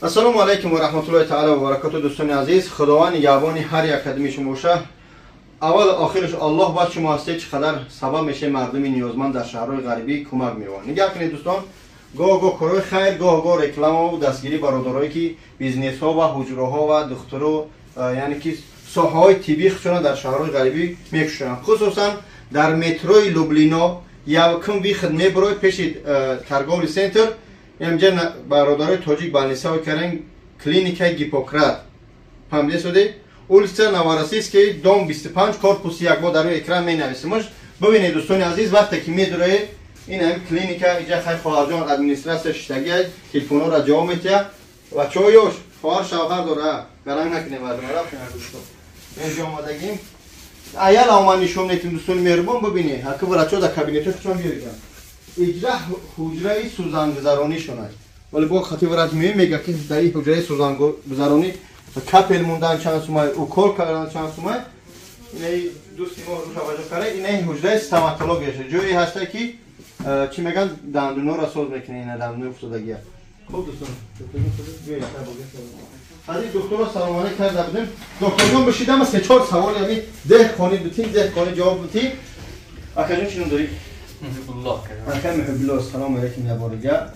Ассалому алайкум ва раҳматуллоҳи таъала ва баракату. Дӯстони азиз, Худованд нигаҳбони ҳар як қадами шумо боша. Аввал охираш Аллоҳ, баъд шумо ҳастед, чӣ қадар сабаб мешавед, мардуми ниёзманд дар шаҳрҳои ғарибӣ кӯмак меёбанд. Нигаҳ кунед, дӯстон, гоҳ гоҳ корҳои хайр, гоҳ гоҳ рекламаву дастгирӣ бародарое ки бизнесҳо ва ҳуҷраҳо ва духтуру, яъне ки соҳаҳои тиббӣ худшона дар шаҳрҳои ғарибӣ мекушанд. Хусусан дар метрои Люблино якум выход мебуроед, пеши торговый центр, инҷа бародарои тоҷик больницао кардан, клиникаи Гиппократ. Фаҳмида шудед? Улица Новороссийский, дом 25, корпуси 1. Мо дар рӯи экран менависимаш. Бибинед, дӯстони азиз, вақте ки медуроед, ин ҳами клиника иҷа. Хай, хоҳарҷон администратсия шиштагия, телефонҳоро ҷавоб метиҳад. Бачаҳо ёш, хоҳар шавҳар дора, гаранг накунем мардума. Рафтем, дӯстон, инҷо омадагим. Аял омад, нишон метим, дӯстони меҳрубон, бибинед, ҳаки врачо дар кабинетҳо худшон биёриданд. Иҷра ҳуҷраи сӯзангузаронишон аст, вале бо хати врач меои, мега ки дар ин ҳуҷраи сӯзангузаронӣ капель мондан чанд сумай, укол кардан чанд сумай. Инаи дӯсти мо таваҷҷӯҳ карда, инаи ҳуҷраи стоматологияша, ҷое ҳаста ки чӣ мегӯянд, дандунҳоро соз мекунед, ина дандунои уфтодагия. Хуб, дӯстон, аз ин духтуро салом алейк карда будем. Докторҷон, бишидама, се чор савол ями деҳқони битин, деҳқони ҷавоб битин. Акаҷон, чӣ ном дорӣ? Муҳибуллоҳ. Ака Муҳибуллоҳ, салому алейкум. Як бор дига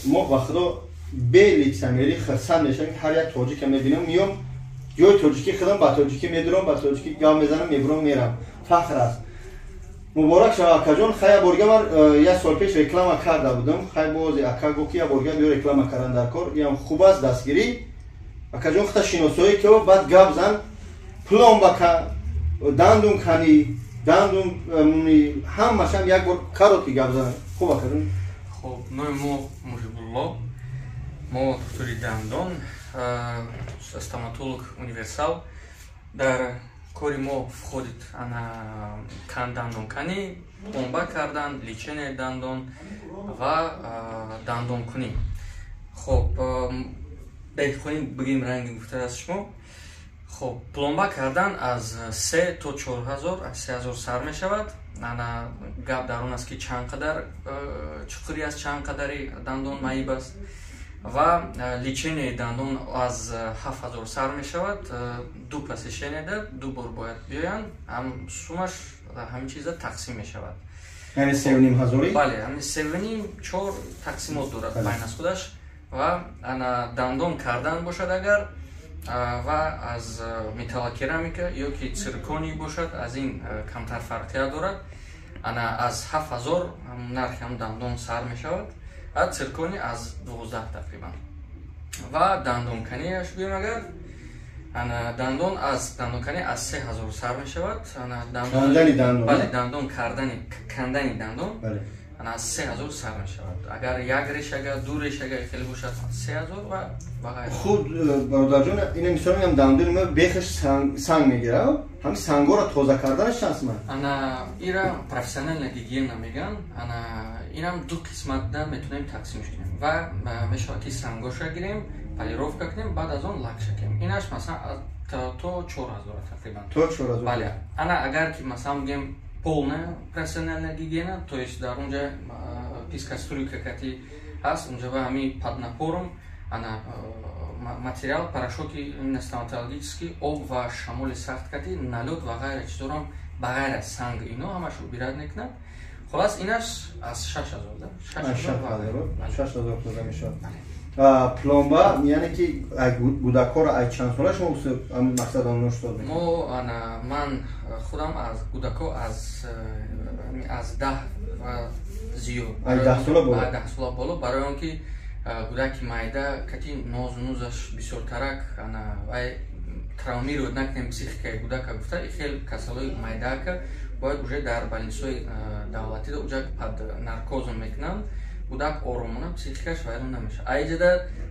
мо ба Худо бе лицемерӣ хирсанд мешавем, ҳар як тоҷика мебинам, миём ҷои тоҷикӣ худам, ба тоҷикӣ медурам, ба тоҷикӣ гап мезанам, мебурам, мерам, фахр аст. Муборак шава, акаҷон. Хай, як борга ман як сол пеш реклама карда будам. Хай, бози ака гуфт, ки як борга биё, реклама кардан дар кор, иам хуб аст дастгирӣ. Акаҷон, хута шиносоӣ ки, баъд гап зан. Пломба, дандун кани, дандун ҳамашам як бор каротки гап зан. Хуб, акаҷон. Хуб, номи мо Муҳибулло, мо духтури дандон, стоматолог универсал. Дар кори мо входит ана дандонканӣ, пломба кардан, лечение дандон ва дандонкунӣ. Хуб, деҳқонӣ бигем, ранги гуфтааст шумо. Хуб, пломба кардан аз 3 то 4 ҳазор, аз 3 ҳазор сар мешавад. Ана гап дар он аст, ки чанд қадар чуқурӣ аст, чанд қадари дандон маиб аст. Ва лечение дандон аз 7 ҳазор сар мешавад. Ду посещениеда, ду бор бояд биёянд, ҳам сумаш ҳамин чиза тақсим мешавад. Яъне 3,5 ҳазорӣ? Бале, ҳамин севним, чор тақсимот дорад байна аз худаш. Ва ана дандон кардан бошад агар, ва аз металлокерамика ё ки цирконий бошад, аз ин камтар фарқият дорад. Ана аз 7 ҳазор нархи ҳам дандон сар мешавад, а цирконий аз 12 тақрибан. Ва дандонканияш гӯем агар, ана дандон аз дандонканӣ аз 3 ҳазор сар мешавад. Бале, дандон кардани, кандани дандон ана аз 3 ҳазор сар мешавад. Агар як решага, ду решага хеле бошад, 3 ҳазор ва ғайра. Хуб, бародарҷон, ина мисол мегам, дандони ма бехаш санг мегирад, ҳамин сангҳоро тоза карданаш чанд суман? Ана ира профессиональная гигиена меган. Ана инам ду қисматда метавонем тақсимш кунем ва мешавад, ки сангоша гирем, полировка кунем, баъд аз он лакша кунем. Инаш масалан то 4 ҳазор тақрибан. То 4 ҳазор. Бале. Ана агар ки масалан бигем, полная профессиональная гигиена, то есть дар онҷа пескоструйка кати ҳаст, унҷа ва ҳамин под напором ана материал, порошоки стоматологический, об ва шамоли сахт кати налёт ва ғайра чизорам, ба ғайр аз санг, ино ҳамаш убирать мекунад. Хулас, инаш аз 6 ҳазор. 6 ҳазор тоза мешавад. Пломба, яъне ки гудакҳоро ай чанд сола шумо мақсад устод? Мо ана ман худам аз гудако аз 10 ва зиёд. Ай 10 сола боло? 10 сола боло, барои он ки гудаки майда кати нозу нузаш бисёртарак, ана вай травмировать накунем психикаи гудака гуфта, хел касалои майдака бояд уже дар больницаҳои давлатида уҷа под наркозом мекунанд. Гудак оромона, психикаш вайрон намешавад. Аиҷада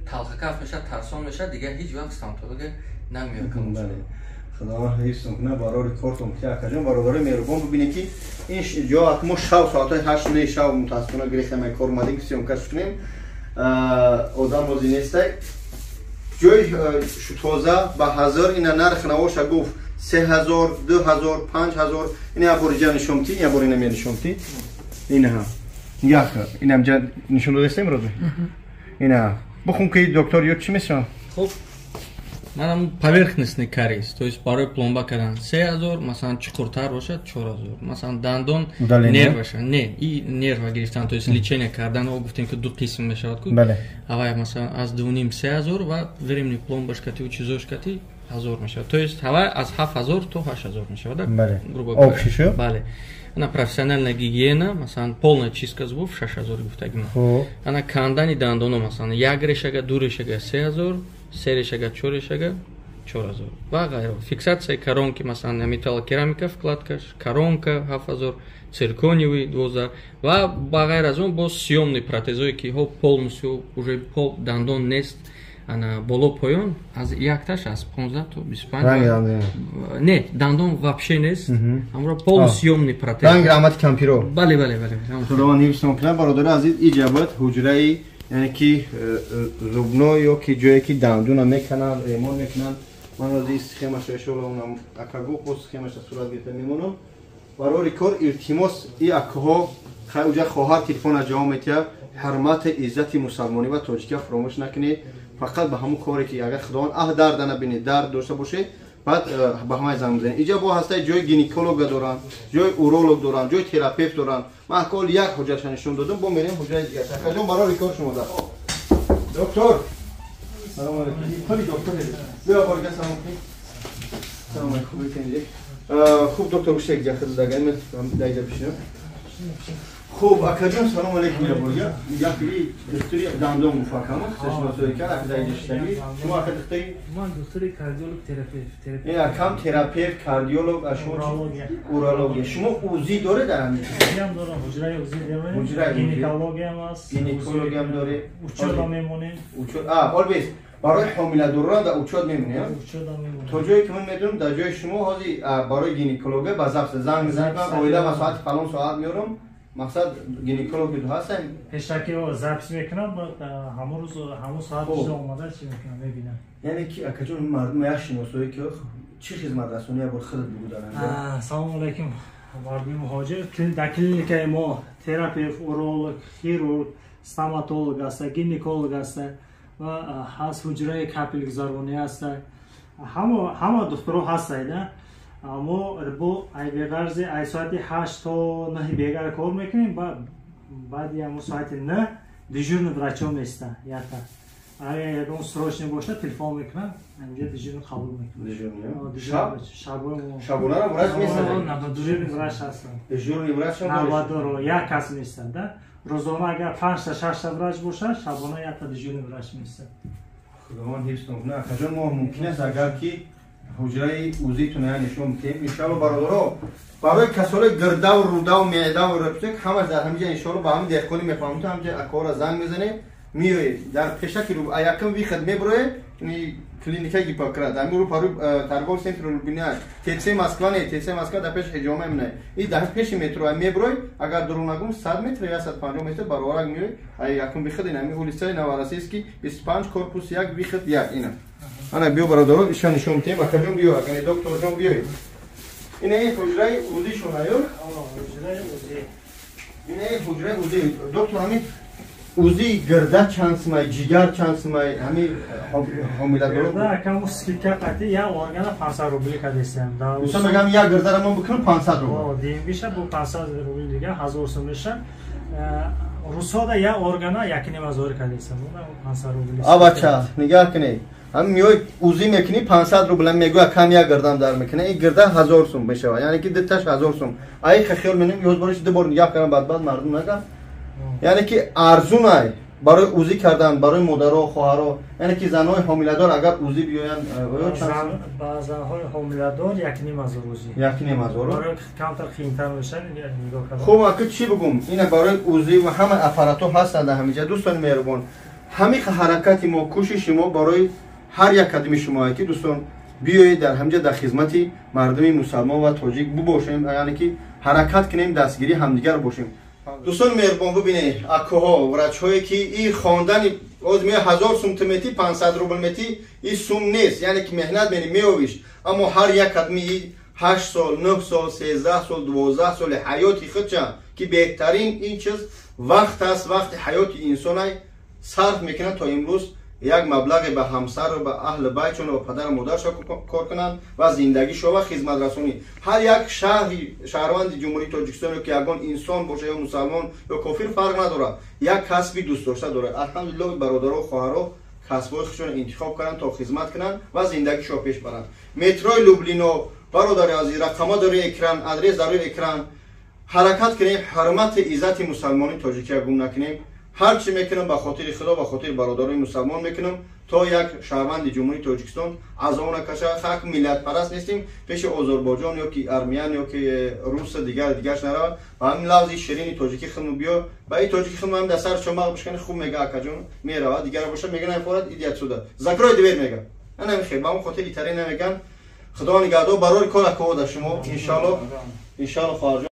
талхакаф мешавад, тарсон мешавад, дигар ҳеҷ вақт стоматология намеояд. Худованд ҳифзтон кунад, барори кортон ки, акаҷон. Бародарои меҳрубон, бибинед, ки ин ҷо мо шав соатҳои 8 не шав, мутаассифона, гирехтам, кор омадем, ки съёмка кунем, одам ози нестай. Ҷои тоза ба ҳазор. Ина нарх навоша гуфт: 3 ҳазор, 2 ҳазор, 5 ҳазор. Ина як бори ҷа нишонти, як бор ина менишонти. Инаҳа, як инам ҷа нишон додастем розӣ. Ина Бухун ки доктор ё чӣ мешавад? Хуб, манам поверхностный кариес, то есть барои пломба кардан 3000, масалан чуқуртар бошад 4000. Масалан дандон нерваша, не, и нерва гирифтан, то есть лечение кардан, о гуфтем ки ду қисм мешавад ку. Ҳавай масалан аз 2,5 3000 ва временный пломбаш кати ва чизош кати 1000 мешавад. То есть ҳавай аз 7000 то 8000 мешавад. Бале. Общий шо? Бале. Ана профессиональная гигиена, масалан полная чистка зубов 6000 гуфтагим. Ана кандани дандоно, масалан як решага, ду решага 3000, се решага, чор решага 4000 ва ғайра. Фиксация коронки, масалан металлокерамика вкладкаш, коронка 7000, циркониевый 12 ва ба ғайр аз он боз съёмный протезое ки ҳо полностью уже пол дандон нест, ана боло поён аз якташ аз 15 то 25, не, дандон вообще нест, ҳамро полусъёмный протез. Ранг раҳмати кампиро. Бале, бале, бале. Худованд ҳифзтон кунад, бародари азиз. Иҷабат ҳуҷраи, яъне ки зубной ё ки ҷое ки дандуна мекунанд, ремонт мекунанд. Ман аз ин схемаша иншоалло унам ака гуфт, боз схемаша сурат гирифта мемонам. Барори кор илтимос и акаҳо, хай уҷа хоҳар телефона ҷавоб метиҳад. Ҳурмати иззати мусалмонӣ ва тоҷикия фаромӯш накунед. Фақат ба ҳамун коре ки агар худованд аҳ дарда набинед, дард дошта бошед, баъд ба ҳамаи занг бизанед. Иҷа бо ҳастаи ҷои гинеколога доранд, ҷои уролог доранд, ҷои терапевт доранд. Ман акол як ҳуҷраша нишон додам, бо мерем ҳуҷраи дигар. Акаҷон, барори кор шумо да. Доктор, салом алейкум. Холи доктор, биё борга салом кунед. Салом алейкум. Хуб доктор, гӯша як ҷа хиздагаим даиҷа бишинам. Хуб, акаҷон, салом алейкум. Борга яки духтури дандон муфаккам шашносои кард, ака даиҷа шиштагӣ. Шумо ака духтури? Ман духтури кардиолог, терапевт. Ин акам терапевт, кардиолог, а шумо урология. Шумо УЗИ доред дар ҳамин? УЗИам дорам, ҳуҷраи УЗИ дорем. Гинекологиям аст. Гинекологиям доред. Учётам мемонем. Учёт, а, ҳол бес. Барои ҳомиладорон дар учёт мемонем? Учётам мемонем. То ҷое ки ман медонам, дар ҷои шумо ҳозир барои гинекология ба запис занг мезанед, ман оила ба соати фалон соат меорам. Мақсад гинеколог ки ҳастем? Пешакӣ запис мекунам, баъд ҳамон рӯз ҳамон соат чизо омада чӣ мекунам, мебинам. Яъне ки акаҷон, мардум як шиносое ки чӣ хизматрасонӣ як бор худат бугу дар анҷо. Салому алейкум, мардуми муҳоҷир. Дар клиникаи мо терапевт, уролог, хирург, стоматолог аста, гинеколог аста ва ҳаст ҳуҷраи капелгузаронӣ аста. Ҳама духтуро ҳастанд. Мо бо айбеғарзи ай соати 8 то 9 бегара кор мекунем, баъди ҳамон соати 9 дежурный врачо местанд. Якта агар ягон срочный бошад, телефон мекунам, ҳаминҷа дежурный қабул мекунам. Шабонара врач местад? Дежурный врач ҳастанд. Дежурный врач навбатдоро як кас местад. Рӯзона агар 5та 6та врач бошад, шабона якта дежурный врач местад. Худованд ҳифзтон кунад, акаҷон. Мо мумкин аст агар ки ҳуҷраи УЗИтон я нишон бидиҳем, иншоалло. Бародаро, барои касони гирдаву рудаву меъдаву репсек ҳамаш дар ҳамиҷа иншоалло ба ҳамин деҳқонӣ мефаҳмед. Ҳамиҷа акора занг мезанед, меоед, дар пешаки якум выход меброед, клиникаи Гиппократ ҳамин рӯ пару торговый центр Рубина, ТЦ Москва, не, ТЦ Москва дар пеши ҳиҷома мемонад. И дар пеши метро меброед, агар дурӯғ нагӯм, 100 метр ё 150 метр бароварак меоед, якум выход ин ҳамин улицаи Новороссийский 25, корпус 1, выход 1 ина. Ана биё, бародаро, иша нишон медиҳем. Акаҷон, биё, акани докторҷон, биёед. Ина ин ҳуҷраи УЗИшон аю? Ина ин ҳуҷраи УЗИ. Доктор, ҳамин УЗИ гирда чанд сумай, ҷигар чанд сумай, ҳамин ҳомиладоро? Гирда акаму скидка қати як органа 500 рубли кадестем. Мисол мегам, як гирдара ман бикунам 500 рубл. Димбиша бо 500 рубли дига 1000 сум меша. Русода як органа 1500 кадестем. 500 рубли. А бача, нигаҳ кунед. Ҳамин меои УЗИ мекунӣ, 500 рубла мегӯя, кам як гирдам дар мекунӣ, ин гирда 1000 сум мешавад, яъне ки дуташ 1000 сум. Ай хиёл менем, ёз бориш ду бор нигаҳ кардам, бадбад мардум наган. Яъне ки арзунай барои УЗИ кардан, барои модаро, хоҳаро, яъне ки занҳои ҳомиладор агар УЗИ биёянд? Ба занҳои ҳомиладор 1500 УЗИ. 1500. Барои камтар қиинтар мешавад нигоҳ кардан. Хуб, ака, чӣ бигӯм, ина барои УЗИ ва ҳама аппаратҳо ҳастанд дар ҳамиҷа. Дӯстони меҳрубон, ҳамин ҳаракати мо, кӯшиши мо барои ҳар як қадами шумое ки дӯстон биёед дар ҳамҷа дар хизмати мардуми мусалмон ва тоҷик бубошем, яъне ки ҳаракат кунем, дастгирии ҳамдигар бошем. Дӯстони меҳрубон, бубинед, акоҳо, врачҳое ки и хондани оз меояд, 1000 сум ту метӣ, 500 рубл метӣ, и сум нест, яъне ки меҳнат мени меовиш, аммо ҳар як қадми и 8 сол, 9 сол, 13 сол, 12 соли ҳаёти худча ки беҳтарин ин чиз вақт аст, вақти ҳаёти инсонай сарф мекунад то имрӯз. Як маблағе ба ҳамсар, ба аҳли байтшон ва падару модаршон кор кунанд ва зиндагишо ва хизматрасонӣ. Ҳар як шаҳри шаҳрванди Ҷумҳурии Тоҷикистон ё ки ягон инсон боша, ё мусалмон ё кофир, фарқ надорад, як касби дӯстдошта дорад. Алҳамдулилло, бародаро, хоҳаро касбҳои худшонро интихоб карданд, то хизмат кунанд ва зиндагишо пеш баранд. Метрои Люблино, бародари азиз, рақамҳо дар рӯи экран, адрес дар рӯи экран. Ҳаракат кунем, ҳурмати иззати мусалмони тоҷикия гум накунем. Ҳар чӣ мекунам, ба хотири Худо, ба хотири бародарони мусалмон мекунам, то як шаҳрванди Ҷумҳурии Тоҷикистон азоб накашад. Хак миллатпараст нестем, пеши озарбойҷон ё ки армиян ё ки рус, дигар дигарш наравад. Ба ҳамин лавзи ширини тоҷикӣ худмо биё, ба ин тоҷики худмо ҳам дар сар чомақ бишкани, хуб мега, акаҷон, меравад. Дигар боша, мега, нафорад, иди отсюда, закрой дверь, мега. Анамихе, ба он хотир итаре намеган. Худо нигаҳдор, барори кор акова шумо, иншалло, иншалло, хоҳарҷон.